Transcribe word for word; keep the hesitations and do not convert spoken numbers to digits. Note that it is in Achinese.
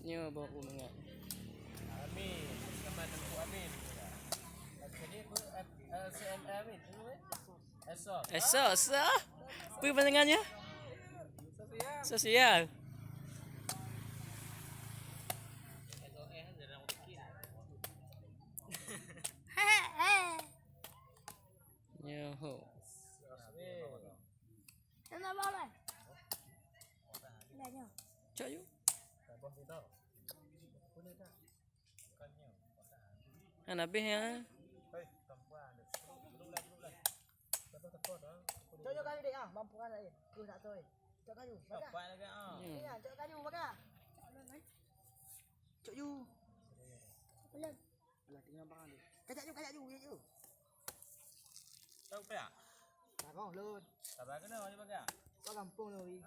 Nyoe bak u mangat. Amin. Sama Teungku Amin. Jadi, apa, eh, eh, C M Amin, tu, eh? Esok. Esok, esok. Apa pandangannya? Sosial. Sosial. Nyoho. Amin. Cok yuk. Kan habis ya. Cok yuk kali dek ah, mampu kan lain. Keuh nak toi. Cok kayu, bagah. Ni kan, cok kayu, bagah. Cok yuk. Belum. Alah, tinggal barang dia. Kajak yuk, kajak yuk, yuk, yuk. Tahu tak? Tahu, Lun. Sabar kena, dia bagah. Kau gampang, Lun.